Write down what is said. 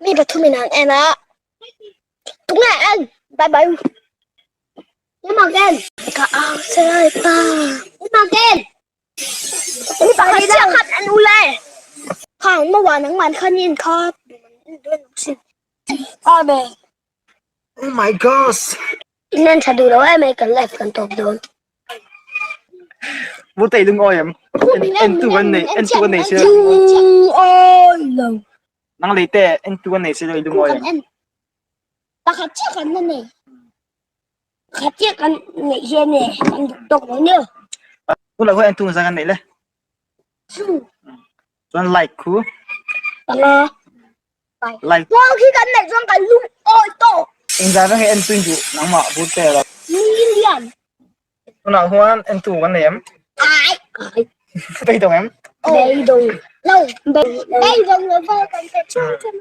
Mi pathumin an en a, tunge en? Bye bye. Ni mak en? Ka au sarai pa. Ni mak en? Mi pakhat chiah khan en ule. Khang ma wa nang man khan in kha sin. Amen. Oh my gosh. In en tha duh lo em mai kan live kan tawp dawn. Vu tei lung awi em? En tu kan nei en tu kan nei sia. Lung awi lo. Nang lei te en tu kan nei sia lung awi em? Pakhat chiah kan la nei. Pakhat chiah kan neih hian e kan duh tawk lo nia. Tunah khuan en tu zan kan neih le. Chu. Chuan like khu. Panga. Like. Ball khi kan neih chuan kan lung awi tawh. Engzah vek hi en tuin duh nangmah vur te lo. Million. Tunah huan en tu kan nei em? Ai. Ai. Beidawng em? Beidawng. Lo. Beidawng lo va kan pe chuan chuan.